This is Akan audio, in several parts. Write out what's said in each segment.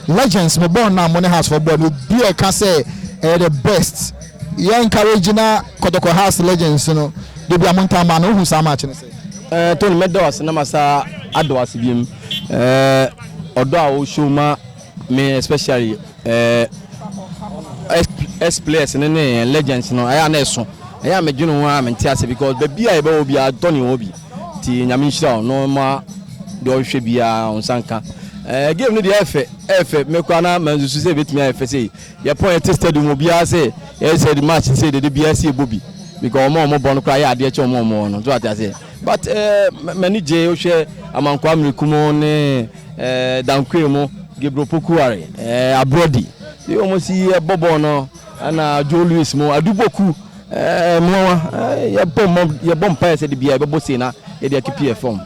Legends mo bɔɔl no a mo ne Hearts fo bɔɔl no, obi a ɛka sɛ ɛyɛ the best. Yɛ encourage na Kɔtɔkɔ Hearts Legends no de bi a mo ntaa ma no, wohu saa match no sɛ? Tony, mɛda wo ase na masa ada wo ase biom. Ɔdɔ a wo show ma me, especially ex players ne ne legends no, ɛyɛ a na ɛso. Ɛyɛ a medwene ho a mente ase because baabi a yɛbɛwɔ biara, Tony wɔ bi. Nti Nyame nhyira wo na ɔma deɛ ɔhwehwɛ biara wo nsa nka. Game no deɛ, ɛfɛ ɛfɛ. Me koraa na mansusu sɛ ɛbɛtumi ayɛ fɛ sɛ yɛpɔn yɛte stadium, obiara sɛ yɛyɛ sɛ match sɛ dede biara sɛ yɛbɔ bi because ɔmo a ɔmo bɔ no koraa yɛ adeɛ kyɛ ɔmo a ɔmo wɔ no so ate aseɛ. But m'ani gye. Wohwɛ Amankwa Miriku mu ne Dankwe mu, Gabriel Pokuare, Abrɔdi de ɔmo si yɛbɔ bɔɔl no, ɛna Joe Louis mu, Aduboku, mmoawa yɛbɔ mmɔ, yɛbɔ mpaeɛ sɛ de biara yɛbɛbɔ sei na yɛde akeep yɛ form.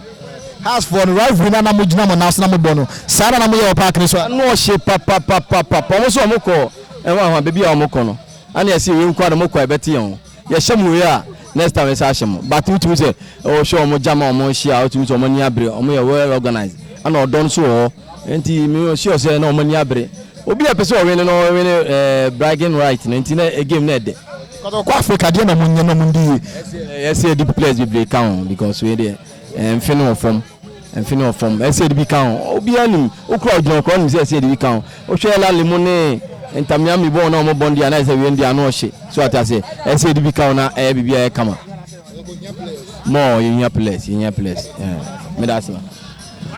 Hearts foɔ no rivalry na mo gyina mo nan so na mo bɔ no saa na mo yɛ wɔ park no so a? Ano ɔhye papapapapa. Ɔmo nso ɔmo kɔ ɛho ahoa baabi a ɔmo kɔ no, ɛna yɛsɛ wei nko a na mo kɔ a ɛbɛte yɛn ho. Yɛhyɛ mo wei a, next time yɛsɛ ahyɛ mo. But wotumi sɛ ɔhwɛ ɔmo gyama ɔmo hyia a, wotumi sɛ ɔmo ani abere, ɔmo yɛ well organized, ɛna ɔdɔ nso wɔ hɔ. Nti mi sure sɛ na ɔmo ani abere. Obi a pɛ sɛ ɔwin no, ɔwin bragging right no, nti na game na ɛdɛ. Kɔtɔkɔ Africa deɛ na mo nyɛ na mo ndi yie? Yɛsɛ yɛde players bebree ka ho because wei deɛ, mfe no wɔ fam, mfe no wɔ fam. Ɛsɛ yɛde bi ka ho. Obiara nim okura ogyina okura nim sɛ ɛsɛ yɛde bi ka ho. Wohwɛ Lale mu ne Ntamiami bɔɔl na ɔmo bɔ no deɛ, anayɛ sɛ wei deɛ ano ɔhye so ate aseɛ. Ɛsɛ yɛde bi ka ho na ɛyɛ biribi a ɛyɛ kama. More, yɛhia players, yɛhia players. Meda ase ma.